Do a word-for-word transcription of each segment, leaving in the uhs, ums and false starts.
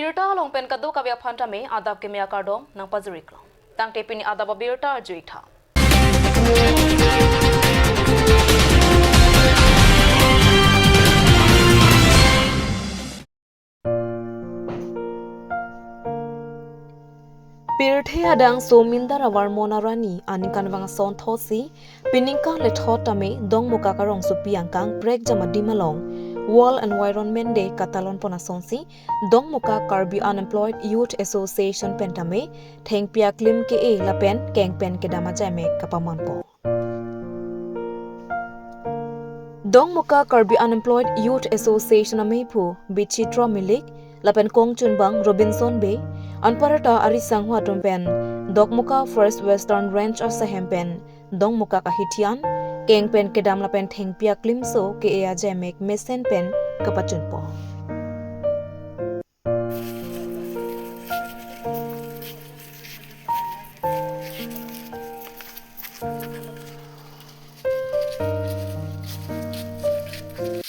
Birta along pen kadokave aphan tame adap keme akardom nangpajir-iklo. Tangte pini adap abirta arju-ik tha. Pirthe adang so mindar avarmon arni aningkanvang asonthotsi, piningkan lethot tame Dongmukak arongsopi angkang prekjam adim along World Environment Day katalon pon asonsi, Dongmukak Karbi Unemployed Youth Association pen tame thengpi aklim ke-e lapen keng pen kedam ajaimek kapamanpo. Dongmukak Karbi Unemployed Youth Association ameiphu Bichitra Milik lapen kongchunbang Robinson Bey, anparta arisangho atum pen Dongmukak First Western Range asahem pen Dongmukak ahithi an keng pen kedam lapen thengpi aklimso ke-e ajaimek mesen pen kapachunpo.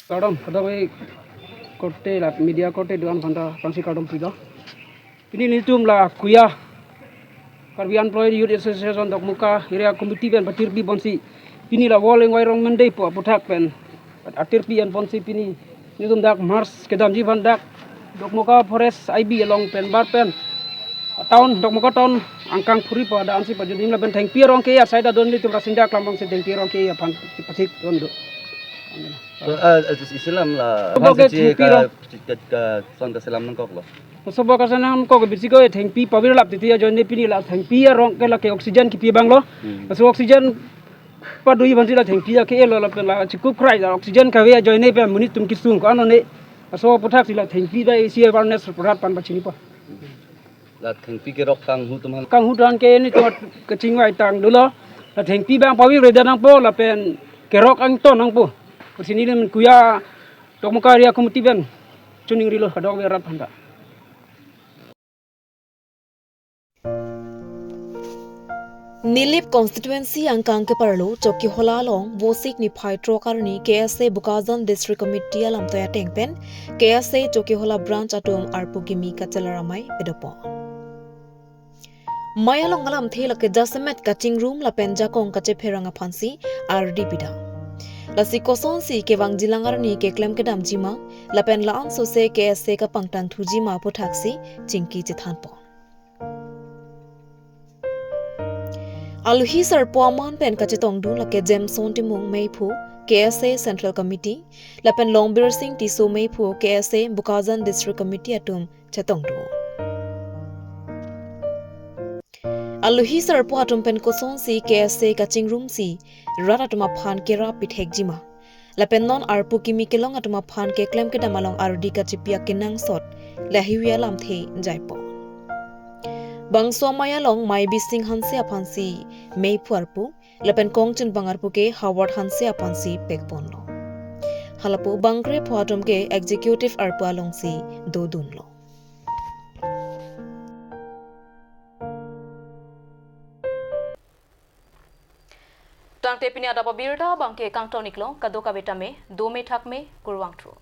Kardom, kardom, eh, korte la media korte do-an aphanta aphrangsi kardom pilo. Pini nelitum la kuya Karbi Unemployed Youth Association Dongmukak Area Committee pen patirpi ponsi, pini la World Environment Day pu aputhak pen atirpi an ponsi pini nelitum dak march kedamji aphan dak Dongmukak Forest I B along pen bar pen town, Dongmukak town angkang phuri pu ada ansi pajutji lapen thengpi arong ke-e asai ta do, nelitum Rasinja Klambang si thengpi arong ke-e aphan pathik don do. So, ah, isi alam la. Oke, abang si thengpi ka, arong. Ka, ka, son kaselam nangkoklo. Sobo kaselam nangkok bisi ko thengpi pavir lap titi ajoine pini la thengpi arong ke lake oxygen kipi abang lo. Hmm. So oxygen padoi aphansi la thengpi ake-e lo lapen la chikup krai la oxygen kave ajoine pen monit atum kesung ko-an lo ne. So aputhaksi la thengpi bai isi awareness program aphan pachinipo. La thengpi kerok kanghu atum aphan. Kanghu atum aphan ke nelitum kachingvai tang dolo. La thengpi abang pavir reda nangpo lapen kerok angton nangpo. Pusi nelitum kuya Dongmukak Area Committee pen chiningrilo kadokave arat aphanta. Nilip constituency angkang keparlo Chokihola along Vosik niphai throk arni K S A Bokajan District Committee alamtoi ateng pen K S A Chokihola branch atum arpu kimi kachelar amei pedopon. Mei along alamthe lake jasemet kachingrum lapen jakong kachepherang aphansi ardi pidam. Lasi kosonsi kevangjilang arni keklem kedamjima lapen la-an sose K S A kapangtangthujima aputhaksi chingki chethanpon. Aluhi sarpo aman pen kachetongdun lake Jameson Timung meiphu K S A Central Committee lapen Longbirsing Tisso meiphu K S A Bokajan District Committee atum chetongdun. Aluhi sarpo atum pen kosonsi K S A kachingrumsi rat atum aphan kerap pithekjima. Lapen non arpu kimi kelong atum aphan keklem kedam along ardi kachipi akenangsot laheihui alamthe jaipon. Bangso amei along Maibi Sing Hanse aphansi meiphu arpu, lapen kongchunbang arpu ke Howard Hanse aphansi pekponlo. Halapu bangkrepho atum ke executive arpu alongsi dodunlo. Tangte pini adap abirta abangke kangton-iklo, kadokave tame dome thakme, kurvangthu.